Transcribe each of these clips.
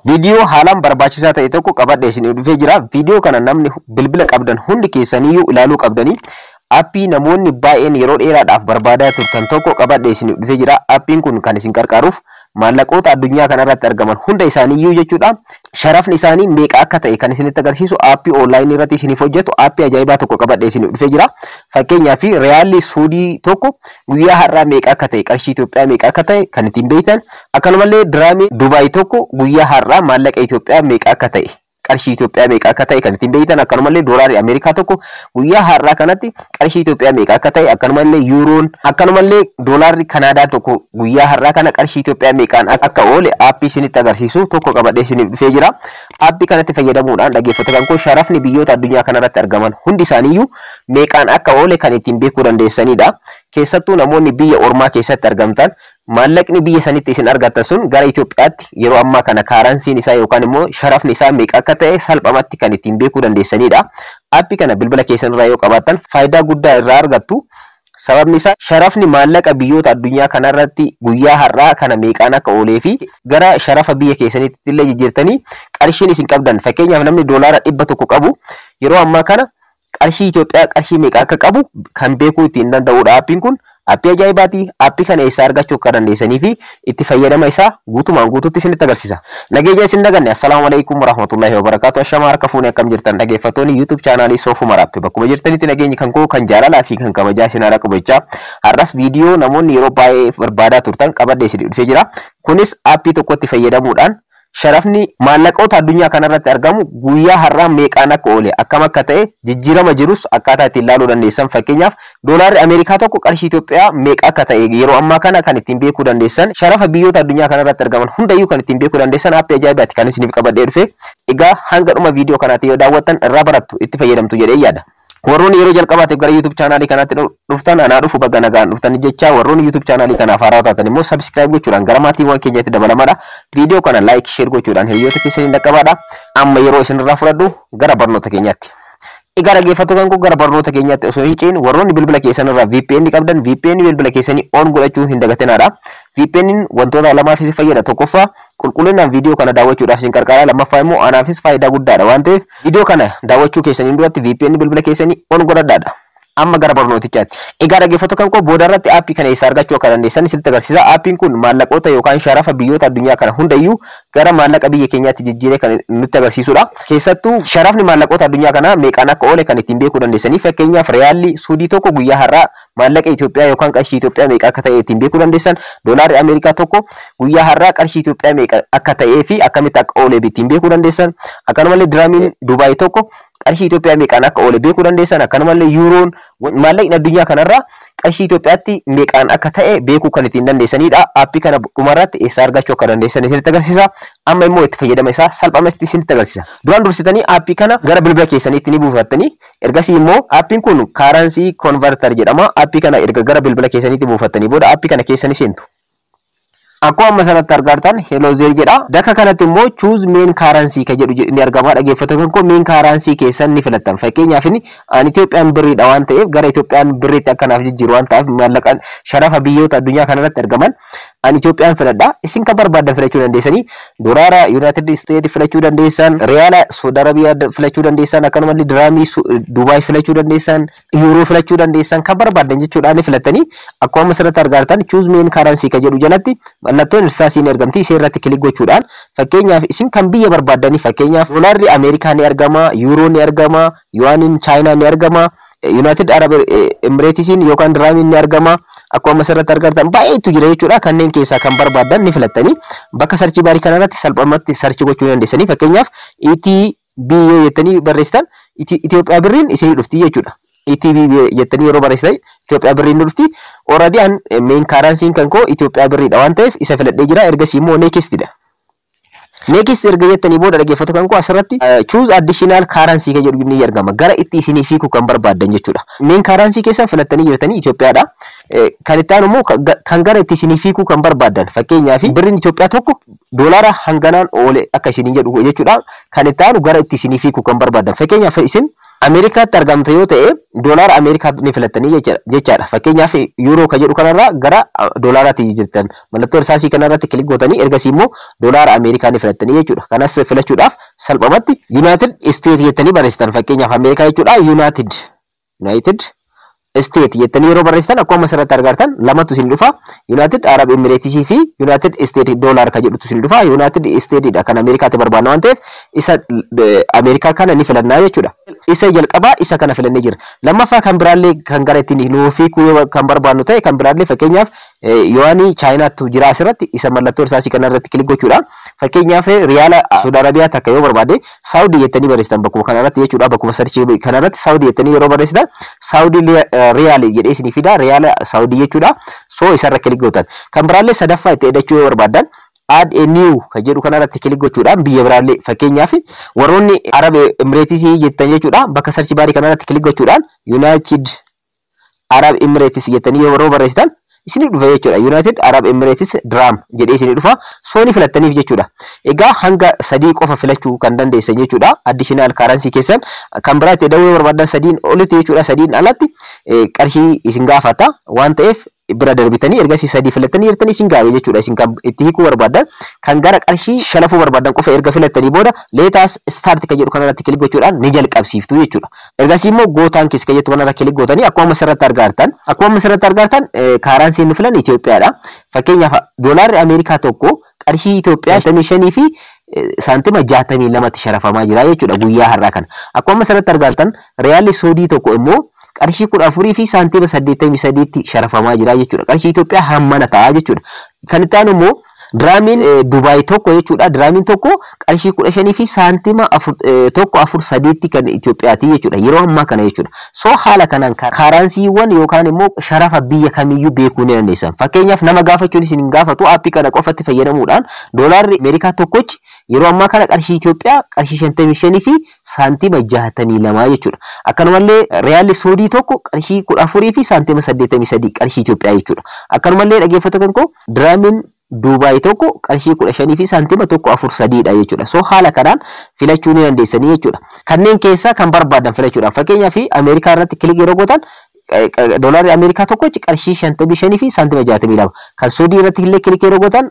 Viidiyoo haalaan barbaachisaa ta'e tokko qabadhee isin dhufee jira. Viidiyoo kana namni bilbila qabdan hundi keessaniyyuu ilaaluu qabdanii. Aappii namoonni baay'een yeroo dheeraadhaaf barbaadaa turtan tokko qabadhee isin dhufee jira. Aappiin kun kan isin qarqaaruuf maallaqoota addunyaa kanarratti argaman hunda isaaniiyyuu jechuudha. Sharafni isaanii meeqa akka ta'e kan isinitti agarsiisu, aappii onlaayinii irratti isiniif hojjetu, aappii ajaa'ibaa tokko qabadhee isin dhufee jira. Fakkeenyaaf, riyaalli Suudii tokko guyyaa har'aa meeqa akka ta'e, qarshii Itoophiyaa meeqa akka ta'e kan ittiin beektan, akkanumallee diraamii Dubaay tokko guyyaa har'aa maallaqa Itoophiyaa meeqa akka ta'e, qarshii Itoophiyaa meeqa akka ta'e kan ittiin beektan, akkanumallee doolaarri Ameerikaa tokko guyyaa har'aa kanatti qarshii Itoophiyaa meeqa akka ta'e, akkanumallee yuuroon, akkanumallee doolaarri Kanaadaa tokko guyyaa har'aa kana qarshii Itoophiyaa meeqaan akka oole aappii isinitti agarsiisu tokko qabadhee isiniif dhufee jira. Aappii kanatti fayyadamuudhaan, dhaggeeffattoota kan koo, sharafni biyyoota addunyaa kanarratti argaman hundi isaaniiyyuu meeqaan akka oole kan ittiin beekuu dandeessanidha. Keessattuu namoonni biyya ormaa keessatti argamtan, maallaqni biyya sanitti isin argattan sun gara Itoophiyaatti yeroo ammaa kana currencyn isaa yookaan immoo sharafni isaa meeqa akka ta'e salphumatti kan ittiin beekuu dandeessanidha. Aappii kana bilbila keessan irraa yoo qabaattan faayidaa guddaa irraa argattu. Sababni isaa, sharafni maallaqa biyyoota addunyaa kanarratti guyyaa har'aa kana meeqaan akka oolee fi gara sharafa biyya keessanitti illee jijjiirtanii qarshiin isin qabdan, fakkeenyaaf namni doolaara 100 qabu yeroo ammaa kana qarshii Itoophiyaa qarshii meeqa akka qabu kan beekuu ittiin danda'udha. Aappiin kun aappii ajaa'ibaati. Aappii kana eessaa argachuu akka dandeessanii fi itti fayyadama isaa guutumaan guutuutti isinitti agarsiisa. Nageenya isin daganne. Assalaamu alaikum warahmatullahi wabarakaatu. Ashamaa, harka fuunee, akkam jirtan, dhaggeeffattoonni YouTube chaanaalii Soofuma Raappi? Bakkuma jirtanitti nageenyi kan koo kan jaalalaa fi kan kabajaa isin haa qabu jechaa, har'as viidiyoo namoonni yeroo baay'ee barbaadaa turtan qabadhee isin dhufee jira. Kunis aappii tokkotti fayyadamuudhaan sharafni maallaqoota addunyaa kanarratti argamu guyyaa har'aa meeqaan akka oole, akkam akka ta'e, jijjiirama jirus akkaataa ittiin ilaaluu dandeessan, fakkeenyaaf doolaarri Ameerikaa tokko qarshii Itoophiyaa meeqa akka ta'e yeroo ammaa kana kan ittiin beekuu dandeessan, sharafa biyyoota addunyaa kanarratti argaman hundayyuu kan ittiin beekuu dandeessan aappii ajaa'ibaati kan isiniif qabadhee dhufe. Egaa hanga dhuma viidiyoo kanaatti yoo daawwattan irraa barattu, itti fayyadamtu jedhee yaada. Warroonni yeroo jalqabaatiif gara YouTube chaanaalii kanaatti dhuftan, anaa dhufu, baga nagaan dhuftan jecha, warroonni YouTube chaanaalii kanaaf haarawaa taatan immoo subscribe gochuudhaan gara maatiiwwan keenyatti dabalamaadha. Viidiyoo kana like, share gochuudhaan hiriyoota keessaniin dhaqqabaadha. Amma yeroo isinirraa fudhadhu, gara barnoota keenyaatti. Egaa dhaggeeffattoota kan, gara barnoota keenyaatti osoo hin ce'in, warroonni bilbila keessan irraa VPN qabdan VPN bilbila keessanii on godhachuu hin dagatinaadha. VPN wantoota lamaaf isin fayyada. Tokkoffaa, qulqullinaan viidiyoo kana daawwachuudhaaf isin gargaara. Lammaffaa immoo anaafis faayidaa guddaadha waan ta'eef, viidiyoo kana daawwachuu keessaniin duratti VPN bilbila keessanii on godhadhaadha. Amma gara barnootichaatti. Egaa dhaggeeffattoota kan koo, booda irratti aappii kana eessaa argachuu akka dandeessan isinitti agarsiisa. Aappiin kun maallaqoota yookaan sharafa biyyoota addunyaa kana hundayyuu gara maallaqa biyya keenyaatti jijjiiree kan nutti agarsiisudha. Keessattuu sharafni maallaqoota addunyaa kanaa meeqaan akka oole kan ittiin beekuu dandeessanii, fakkeenyaaf riyaalli Suudii tokko guyyaa har'aa maallaqa Itoophiyaa yookaan qarshii Itoophiyaa meeqa akka ta'e ittiin beekuu dandeessan, doolaarri Ameerikaa tokko guyyaa har'aa qarshii Itoophiyaa meeqa akka ta'ee fi akkamitti akka oole ittiin beekuu dandeessan, akkanumallee diraamiin Dubaay tokko qarshii Itoophiyaa meeqaan akka oole beekuu dandeessan, akkanumallee yuuroon, maallaqni addunyaa kanarraa qarshii Itoophiyaatti meeqaan akka ta'e beekuu kan ittiin dandeessanidha. Aappii kana dhumarratti eessaa argachuu akka dandeessan isinitti agarsiisa. Amma immoo itti fayyadama isaa salphumatti isinitti agarsiisa. Duraan dursitanii aappii kana gara bilbila keessaniitti ni buufattanii, ergasii immoo aappiin kun Currency Converter jedhama. Aappii kana erga gara bilbila keessaniitti buufattanii booda aappii kana keessa ni seentu. Akkuma amma sanatti argartan, "Hello there" jedha. Bakka kanatti immoo "Choose main currency" kan jedhu ni argama. Dhaggeeffattoota koo, main currency keessan ni filattan. Fakkeenyaaf, inni ani Itoophiyaan birriidha waan ta'eef, gara Itoophiyaan birriitti akkanaaf jijjiiru waan ta'eef, maallaqaan sharafa biyyoota addunyaa kanarratti argaman ani Itoophiyaan filadha. Isin kan barbaadan filachuu dandeessanii, doolaara United States filachuu dandeessan, riyaala Saudi Arabiyaa filachuu dandeessan, akkanumallee diraamii Dubaay filachuu dandeessan, yuuroo filachuu dandeessan, kan barbaadan jechuudha ni filattanii. Akkuma amma asirratti argartan, "Choose main currency" kan jedhu jalatti mallattoon irsaasii ni argamti. Ishee irratti click gochuudhaan, fakkeenyaaf isin kan biyya barbaaddanii, fakkeenyaaf doolaarri Ameerikaa ni argama, yuuroo ni argama, yuwaaniin Chaayinaa ni argama, United Arab Emiratesiin yookaan diraamiin ni argama. Akkuma asirratti argartan baay'eetu jira jechuudha. Kanneen keessaa kan barbaadan ni filattanii, bakka search barii kanarratti salphumatti search gochuu dandeessanii, fakkeenyaaf ETB yoo jettanii barreessitan Itoophiyaa birriin isinii dhufti jechuudha. ETB jettanii yeroo barreessitan Itoophiyaa birriin ni dhufti. Already an main currency kan koo Itoophiyaa birriidha waan ta'eef isa filadhee jira. Ergasii immoo next dha. Next erga jettanii booda, dhaggeeffattoota kan koo, asirratti "Choose additional currency" kan jedhu ni argama. Gara itti isinii fiiku kan barbaaddan jechuudha. Main currency keessan filattanii jirtanii, Itoophiyaadha. Kan itti aanu immoo kan gara itti isinii fiikuu kan barbaaddan, fakkeenyaaf birriin Itoophiyaa tokko doolaara hanganaan oole akka isiniin jedhu jechuudha. Kan itti aanu gara itti isinii fiikuu kan barbaaddan, fakkeenyaaf isin Ameerikaatti argamta yoo ta'e, doolaara Ameerikaa ni filattanii jechaadha. Fakkeenyaaf, yuuroo ka jedhu kanarraa gara doolaaraatti jirtan mallattoo irsaasii kanarratti click gootanii, ergasii immoo doolaara Ameerikaa ni filattanii jechuudha. Kanas filachuudhaaf salphumatti United State jettanii barreessitan. Fakkeenyaaf, Ameerikaa jechuudha. United State jettanii yeroo barreessitan, akkuma asirratti argartan lamatu isin dhufa. United Arab Emirates fi United State dollar ka jedhutu isin dhufa. United State dha kan Ameerikaatti barbaadna waan ta'eef, isa Ameerikaa kana ni filannaa jechuudha. Isa jalqabaa isa kana filannee jira. Lammaffaa, kan biraallee kan gara ittiin nuuf hiikuu kan barbaadnu ta'e, kan biraallee, fakkeenyaaf yuwaanii Chaayinaattu jira asirratti, isa mallattoo irsaasii kana irratti click gochuudha. Fakkeenyaaf, riyaala Saudi Arabiyaa takka yoo barbaade, Saawudii jettanii barreessitan bakkuma kanarratti jechuudha. Bakkuma search kanarratti Saawudii jettanii yeroo barreessitan, Saawudii riyaali jedhee isinii fida, riyaala Saawudii jechuudha. So isarra click gootan. Kan biraallee sadaffaa itti hidhachuu yoo barbaadan, add a new kan jedhu kanarratti click gochuudhaan biyya biraallee, fakkeenyaaf warroonni Arab Emirates jettan jechuudha, bakka search bar kanarratti click gochuudhaan United Arab Emirates jettanii yeroo barreessitan isinii dhufa jechuudha. United Arab Emirates Dirham jedhee isinii dhufa. So ni filattaniif jechuudha. Egaa hanga sadii qofa filachuu kan dandeessan jechuudha. Additional currency keessan kan biraa itti dawwee barbaadan sadiin olitti jechuudha. Sadiin alatti qarshii isin gaafata waan ta'eef, bira darbitanii ergasii sadii filattanii jirtanii isin gaafate jechuudha. Isin kan itti hiikuu barbaadan, kan gara qarshii shalafuu barbaadan qofa erga filattanii booda, let us start kan jedhu kanarratti click gochuudhaan ni jalqabsiiftu jechuudha. Ergasii immoo go thanks kan jettu kanarra click gootanii, akkuma asirratti argaartan currency nu filan Itoophiyaadha. Fakkeenyaaf, doolaarri Ameerikaa tokko qarshii Itoophiyaa 55 fi saantima 62tti sharafamaa jira jechuudha guyyaa har'aa kana. Akkuma asirratti argaartan, riyaalli Soodii tokko immoo qarshii 14 fi saantima 83tti sharafamaa jira jechuudha. Qarshii Itoophiyaa hammana ta'a jechuudha. Kan itti aanu immoo diraamiin Dubaay tokko jechuudha. Diraamiin tokko qarshii 15 fi saantima 143tti kan Itoophiyaati jechuudha. Yeroo ammaa kana jechuudha. So haala kanaan currencywwan yookaan immoo sharafa biyya kamiyyuu beekuu ni dandeessan. Fakkeenyaaf, nama gaafachuun isin hin gaafatu, aappii kana qofatti fayyadamuudhaan doolaarri Ameerikaa tokkochi yeroo ammaa kana qarshii Itoophiyaa qarshii 55 fi saantima 62 jechuudha. Akkanumallee riyaalli Soodii tokko qarshii 14 fi saantima 83 qarshii Itoophiyaa jechuudha. Akkanumallee, dhaggeeffattoota kan koo, diraamiin Duubaay tokko qarshii 15 fi saantima 143dha jechuudha. So haala kanaan filachuu ni dandeessanii jechuudha. Kanneen keessaa kan barbaadan filachuudhaan, fakkeenyaaf, Ameerikaa irratti click yeroo gootan, doolaarri Ameerikaa tokkochi qarshii 55 fi saantima 62. Kan Soodii irratti illee click yeroo gootan,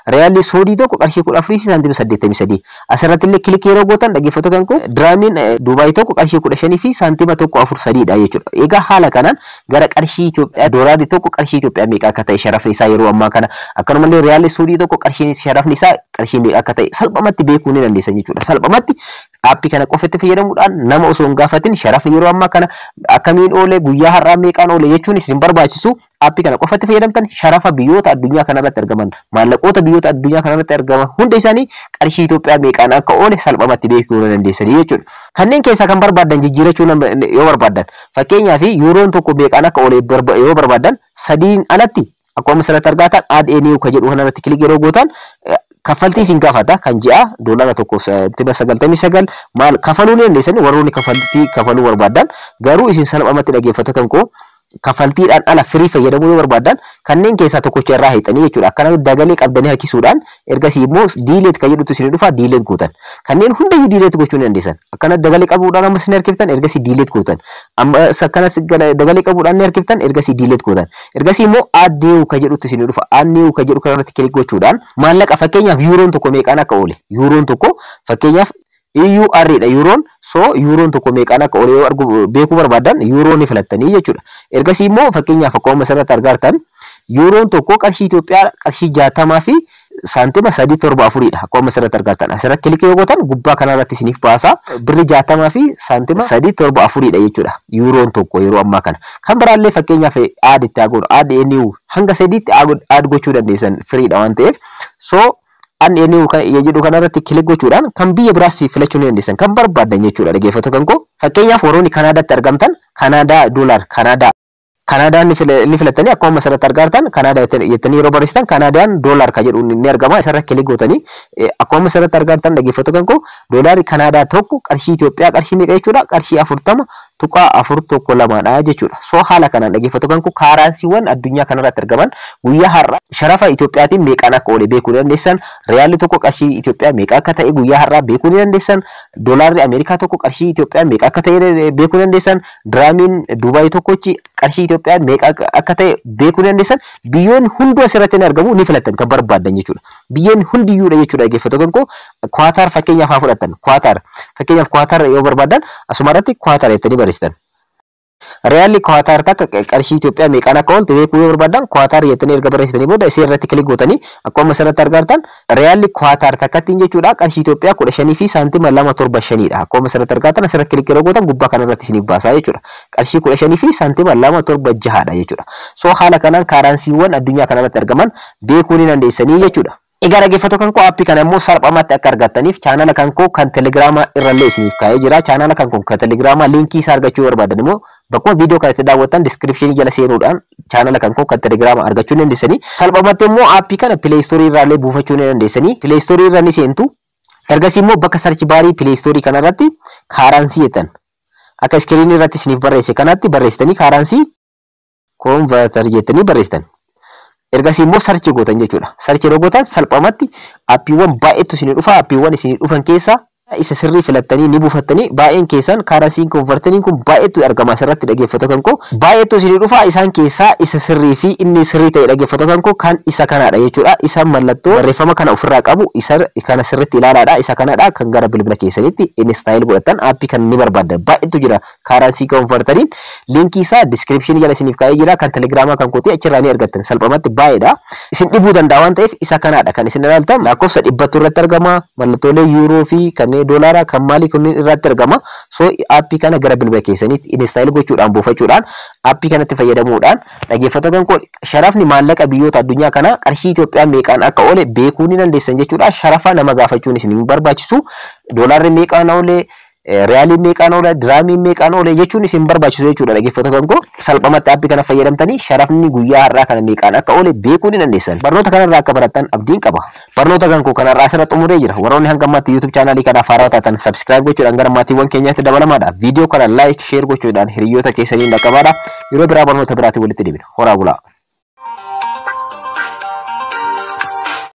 riyaalli Soodii tokko qarshii 14 fi saantima 83. Asirratti illee click yeroo gootan, dhaggeeffattoota kan koo, diraamiin Duubaay tokko qarshii 15 fi saantima 143dha jechuudha. Egaa haala kanaan gara qarshii Itoophiyaa doolaarri tokko qarshii Itoophiyaa meeqa akka ta'e sharafni isaa yeroo ammaa kana, akkanumallee riyaalli Soodii tokko qarshiin sharafni isaa qarshii meeqa akka ta'e salphumatti beekuu ni dandeessan jechuudha. Salphumatti aappii kana qofatti fayyadamuudhaan nama osoo hin gaafatin sharafni yeroo ammaa kana akkamiin oole, guyyaa har'aa meeqaan oole jechuun isin barbaachisu. Aappii kana qofatti fayyadamtan sharafa biyyoota addunyaa kanarratti argaman, maallaqoota biyyoota addunyaa kanarratti argaman hunda isaanii qarshii Itoophiyaa meeqaan akka oole salphumatti beekuu dandeessanii jechuudha. Kanneen keessaa kan barbaadan jijjiirachuu yoo barbaadan, fakkeenyaaf, yuuroon tokko meeqaan akka oole yoo barbaadan, sadiin alatti akkuma asirratti argatan add a new ka jedhu kanarratti click yeroo gootan, kaffaltii isin gaafata. Kan ji'a $1.99 maal kafaluu ni dandeessanii warroonni kaffaltii kafaluu barbaadan. Garuu isin salphumatti, dhaggeeffattoota kan koo, kaffaltiidhaan ala free fayyadamuu yoo barbaadan, kanneen keessaa tokkocha irraa hiixanii jechuudha. Akkana dagalee qabdanii harkisuudhaan ergasii immoo delete kan jedhutu isin dhufa, delete gootan. Kanneen hundayyuu delete gochuu ni dandeessan. Akkana dagalee qabuudhaan ammas ni harkiftan, ergasii delete gootan. Ammas akkana dagalee qabuudhaan ni harkiftan, ergasii delete gootan. Ergasii immoo add new kan jedhutu isin dhufa. Add new kan jedhu kanarratti click gochuudhaan maallaqa, fakkeenyaaf, yuuroon tokko meeqaan akka oole. Yuuroon tokko, fakkeenyaaf, EUR dha yuuroon. So yuuroon tokko meeqaan akka oole yoo argu beekuu barbaadan, yuuroo ni filattanii jechuudha. Ergasii immoo, fakkeenyaaf, akkuma asirratti argartan, yuuroon tokko qarshii Itoophiyaa qarshii 60 fi saantima 374dha akkuma asirratti argartan. Asirratti click yoo gootan, gubbaa kanarratti isiniif baasa, birri 60 fi saantima 374dha jechuudha yuuroon tokko yeroo ammaa kana. Kan biraallee, fakkeenyaaf, add itti haa goonu, add new, hanga sadiitti add gochuu dandeessan, freedha waan ta'eef. So add new jedhu kanarratti click gochuudhaan kan biyya biraas filachuu ni dandeessan, kan barbaadan jechuudha, dhaggeeffattoota kan koo. Fakkeenyaaf, warroonni Kanaadaatti argamtan, Kanaadaa dollar Kanaadaan ni filattanii, akkuma asirratti argartan Kanaadaa jettanii yeroo barreessitan, Kanaadaan dollar kan jedhu ni argama. Isarra click gootanii, akkuma asirratti argartan, dhaggeeffattoota kan koo, doolaarri Kanaadaa tokko qarshii Itoophiyaa qarshii meeqa jechuudha? Qarshii 40 5.412dha jechuudha. So haala kanaan, dhaggeeffattoota kan koo, currencywwan addunyaa kanarratti argaman guyyaa har'aa sharafa Itoophiyaatiin meeqaan akka oole beekuu dandeessan. Riyaalli tokko qarshii Itoophiyaa meeqa akka ta'e guyyaa har'aa beekuu ni dandeessan. Doolaarri Ameerikaa tokko qarshii Itoophiyaa meeqa akka ta'e beekuu dandeessan. Diraamiin Dubaay tokkochi qarshii Itoophiyaa meeqa akka ta'e beekuu dandeessan. Biyyoonni hunduu asirratti ni argamu, ni filattan kan barbaadan jechuudha. Biyyoonni hundiyyuudha jechuudha, dhaggeeffattoota kan koo. Kwaataar fakkeenyaaf haa fudhattan. Kwaataar fakkeenyaaf, Kwaataar yoo barbaadan asuma irratti Kwaataar jettanii barreessitan. Riyaalli Kwaataar takka qarshii Itoophiyaa meeqaan akka oolte beekuu yoo barbaadan, Kwaataar jettanii erga barreessitanii booda isee irratti click gootanii, akkuma asirratti argartan, riyaalli Kwaataar takkattiin jechuudha qarshii Itoophiyaa 15 fi saantima 275dha. Akkuma asirratti argartan, asirratti click yeroo gootan gubbaa kanarratti isiniif baasaa jechuudha. Qarshii 15 fi saantima 276dha jechuudha. So haala kanaan currencywwan addunyaa kanarratti argaman beekuu ni dandeessanii jechuudha. Egaa dhaggeeffattoota kan koo, aappii kana immoo salphumatti akka argattaniif chaanala kan koo kan Telegiraamaa irrallee isiniif kaa'ee jira. Chaanala kan koo kan Telegiraamaa liinkii isaa argachuu barbaadan immoo bakkuma viidiyoo kanatti daawwattan descriptionii jala seenuudhaan chaanala kan koo kan Telegiraamaa argachuu ni dandeessanii. Salphumatti immoo aappii kana Play Storeii irraallee buufachuu ni dandeessanii. Play Storeii irra ni seentu. Ergasii immoo bakka search barii Play Storeii kanarratti currency jettan. Akka screenii irratti isiniif barreesse kanatti barreessitanii, currency converter jettanii barreessitan. Ergasii immoo search gootan jechuudha. Search yeroo gootan salphumatti aappiiwwan baay'eetu isinii dhufa. Aappiiwwan isinii dhufan keessaa isa sirrii filattanii ni buufattanii. Baay'een keessan currency converteriin kun baay'eetu argama asirratti, dhaggeeffattoota kan koo. Baay'eetu isinii dhufa, isaan keessaa isa sirrii fi inni sirrii ta'e, dhaggeeffattoota kan koo, kan isa kanaadha jechuudha. Isa mallattoo barreeffama kana ofirraa qabu isa kana sirriitti ilaalaadha. Isa kanaadha kan gara bilbila keessanitti install godhatan. Aappii kan ni barbaadan baay'eetu jira. Currency converteriin liinkii isaa descriptionii jala isiniif kaa'ee jira. Kan Telegiraamaa kan kooti achirraa ni argattan salphumatti, baay'eedha. Isin dhibuu danda'a waan ta'eef isa kanaadha kan isin ilaaltan. Lakkoofsa 100tu irratti argama. Mallattoolee yuuroo fi kanneen doolaaraa kan maalii kunneen irratti argama. So aappii kana gara bilbila keessaniitti install gochuudhaan buufachuudhaan, aappii kanatti fayyadamuudhaan, dhaggeeffattoota kan koo, sharafni maallaqa biyyoota addunyaa kanaa qarshii Itoophiyaa meeqaan akka oole beekuu ni dandeessan jechuudha. Sharafa nama gaafachuun isin hin barbaachisu. Doolaarri meeqaan oole, riyaaliin meeqaan oole, diraamiin meeqaan oole jechuun isin barbaachisu jechuudha, dhaggeeffattoota kan koo. Salphumatti aappii kana fayyadamtanii sharafni guyyaa har'aa kana meeqaan akka oole beekuu ni dandeessan. Barnoota kanarraa akka barattan abdiin qaba. Barnoota kan koo kanarraa asirra xumuree jira. Warroonni hanga ammaatti YouTube chaanaalii kanaaf haarawaa taatan subscribe gochuudhaan gara maatiiwwan keenyaatti dabalamaadha. Viidiyoo kana like, share gochuudhaan hiriyoota keessaniin dhaqqabaadha. Yeroo biraa barnoota biraatiin walitti deebina. Horaa bulaa.